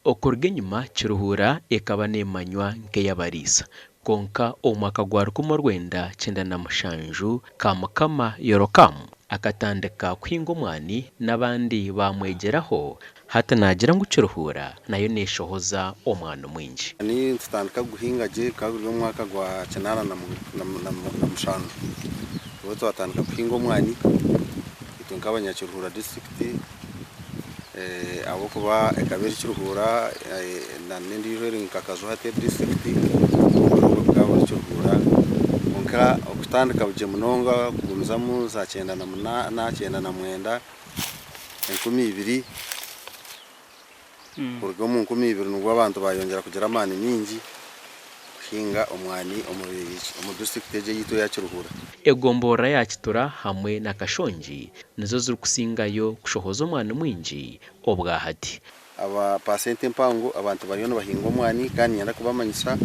Okuruga enyima Kiruhura ekaba neemanywa nk'ey'abariisa. Kwonka omu mwaka gwa 1997, Kamukama Yorokamu akatandika kuhinga omwani n'abandi baamwegyeraho, hati naagira ngu Kiruhura nayo neeshohoza omwani mwingi. Nitutandika kuguhinga gye gukaba guri omu mwaka gwa 87 nibwo twatandika kuhinga omwani itwe nk'abanyakiruhura disiturikiti. Ahabw'okuba ekaba eri Kiruhura n'endiijo eri nka Kazo hati eri disiturikiti obwo bukaba buri Kiruhura kwonka okutandika gye munonga kugumizamu za kyenda na munaana kyenda na mwenda 2000 kuruga omu 2000 nibwo abantu baayongyera kugira amaani maingi. kuhinga omwani omu disiturikiti egi eyaitu eya Kiruhura. Egomborora ya Kitura hamwe na Kashongi nizo zirikusingayo kushohoza omwani mwingi obwahati. Aba paasenti empango abantu bariyo nibahinga omwani kandi niinyenda kubamanyisa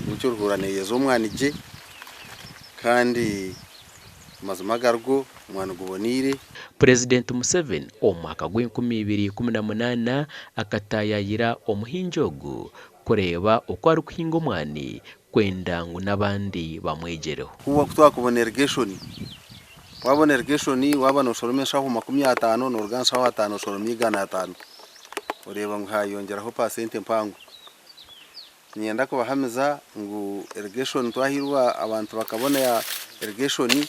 ngu Kiruhura neeyeza omwani gye kandi amazima agarigo omwani guboneire. Purezidenti Museveni omu mwaka gw'enkumi ibiri ikumi na munaana akataayaayira omuhingi ogu kureeba oku arikuhinga omwani kwenda ngu n'abandi bamwegyereho. Ku twakubona irrigation, wabona irrigation waaba noshoroma enshaho 50 noruga aha nshaho ataano oshoroma 500 oreeba ngu hayongyeraho paasenti mpango. Niinyenda kubahamiza ngu irrigation twahairwe abantu bakabona irrigation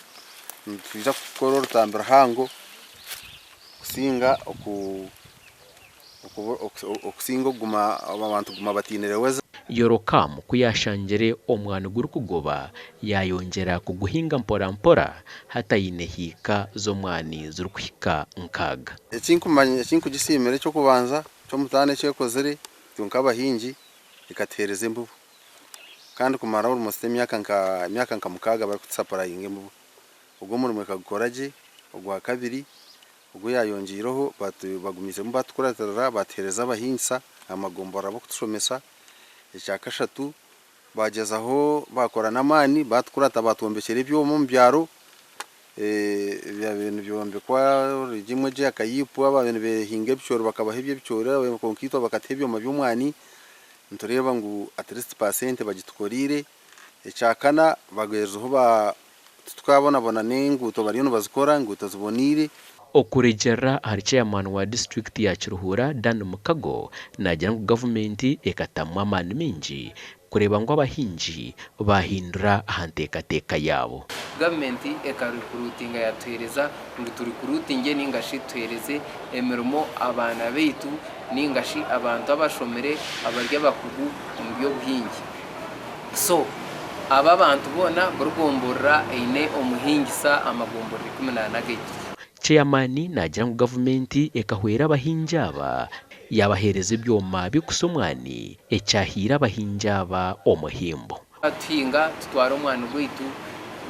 nitwija kukora orutambi ruhango kusinga oku. Okusinga okuguma abantu kuguma batiinire weza. Yorokamu ku yaashangire omwani gurikugoba, yaayongyera kuguhinga mporampora hati aine hiika z'omwani zirikuhika nkaaga. Ekinkumanya ekinkugisiimira eky'okubanza ky'omutaano eki ekozire itwe nk'abahingi ekatuheereza embibo kandi kumara almost emyaka nka emyaka nka mukaaga barikutusapurayinga embibo. Ogwo omurimo ekagukora gye. Ogwakabiri Ogu yaayongyeireho bagumiizemu batukuratirira baatuheereza abahingisa aha magomborora b'okutushomesa. Ekya kashatu baagyezaho baakora n'amaani baatukurata baatwombekyera ebyoma omu byaro ebyabaire nibyombekwa regimu egi eya Kayiipu abaabaire nibeehinga ebicoori bakabaha eby'ebicoori kwonka itwe bakatuha ebyoma by'omwani nitureeba ngu at least paasente bagitukoreire. Ekyakana bagyezeho ba titukabonabona n'enguuto bariyo nibazikora, enguuto ziboneire. Okurugiirira ahari Chairman wa disiturikiti ya Kiruhura, Dan Mukago, naagira ngu gavumenti ekatamu amaani maingi kureeba ngu abahingi baahindura aha nteekateeka yaabo. Gavumenti ekarukuruutinga yatuheereza ngu turikuruutingye ninga shi tuheereze emirimo abaana baitu ninga shi abantu abashomire abari abakugu omu by'obuhingi. So aba abantu boona buri gomborora eine omuhingisa amagomborora 14 agaitu. Ceyamaani naagira ngu gavumenti ekahwera abahingi aba yaabaheereza ebyoma by'okusa omwani ekyahaire abahingi aba omuhimbo. Tuhinga tutwara omwani gwaitu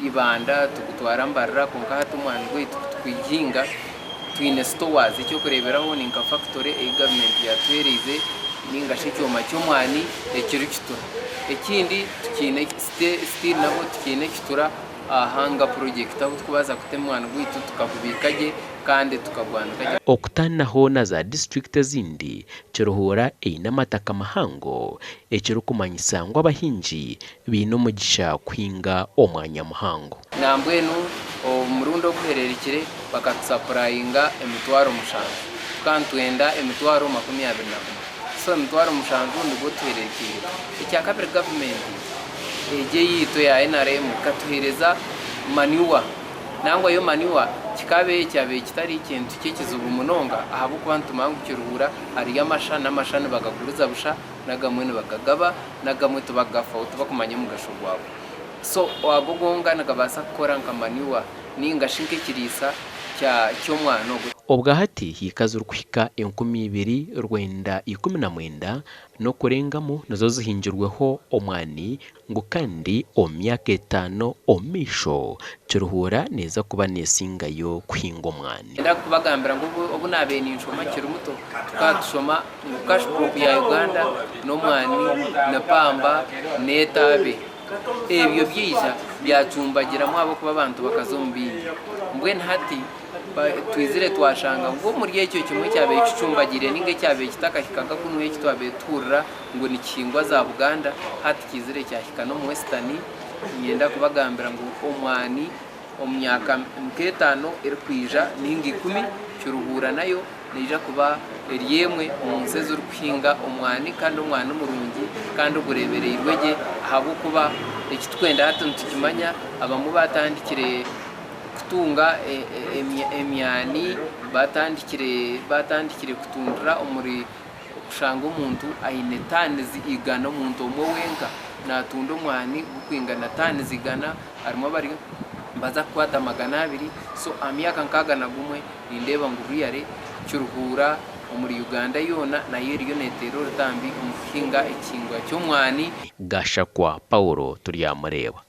Ibanda tugutwara Mbarara kwonka hati omwani gwaitu kutuguhinga twine stores ekyokureeberaho ni nka factory ei gavumenti yatuheereize ninga shi ekyoma ky'omwani ekiri Kitura. Ekindi tukiine still nabwo tukiine Kitura Hanga project ahu turikubaasa kuta omwani gwaitu tukagubiika gye kandi tukagwanika gye. Okutaanaho na za disiturikiti ezindi, Kiruhura eine amataka mahango ekirikumanyisa ngu abahingi baine omugisha kuhinga omwanya muhango. Nambwenu omurundi oguhereerukire bakatusapurayinga 700,000 tukaba nitwenda 21,000 so 700,000 nigwo tuhererukiireho. Ekyakabiri gavumenti egi eyaitu eya NRM ekatuheereza manure nangwa yo manure kikaba kyabaire kitari kintu ky'ekizibu munonga ahabw'okuba nitumanya ngu Kiruhura hariyo amasha n'amasha nibagaguriza busha n'agamwe nibagagaba n'agamwe tibakugaafaho tibakumanya omugasho gwago. So ago gonka nigabaasa kukora nka manure ninga shi nk'ekiriisa ky'omwana ogwo. Obwahati hiika zirikuhika 2919 n'okurengamu nizo zihingirweho omwani ngu kandi omu myaka etaano omu maisho Kiruhura neeza kuba neesingayo kuhinga omwani. Niinyenda kubagambira ngu obu naabaire ninshoma nkiri muto, tukaba tushoma ngu cash crop ya Uganda n'omwani, ni pamba, n'etaabe. Ebyo byaija byacumbagiramu ahabw'okuba abantu bakaza omu bindi. Mbwenu hati. Twizire twashanga ngu omuri ekyo kimwe ekyabaire kicumbagiire ninga ekyabaire kitakahikaga kunuya eki twabaire tuhurira ngu nikihingwa za Buganda hati kiizire kyahika n'omu Western. Niinyenda kubagambira ngu omwani omu myaka nk'etaano erikwija ninga ikumi Kiruhura nayo neija kuba eri emwe omu nsi ezirikuhinga omwani kandi omwani murungi kandi ogureebereirwe gye ahabw'okuba eki turikwenda hati nitukimanya abamwe baatandikire kutunga emyani batandikire batandikire kutundira omuri kushanga omuntu aine taanizi igana omuntu omwe wenka natunda omwani gukwingana taanizi igana harimu abari nibaza kukwata 200 so aha myaka nkaaga na gumwe nindeeba ngu really Kiruhura omuri Uganda yoona nayo eriyo neteera orutambi omu kuhinga ekihingwa ky'omwani. Gashakwa Paulo turyamureeba.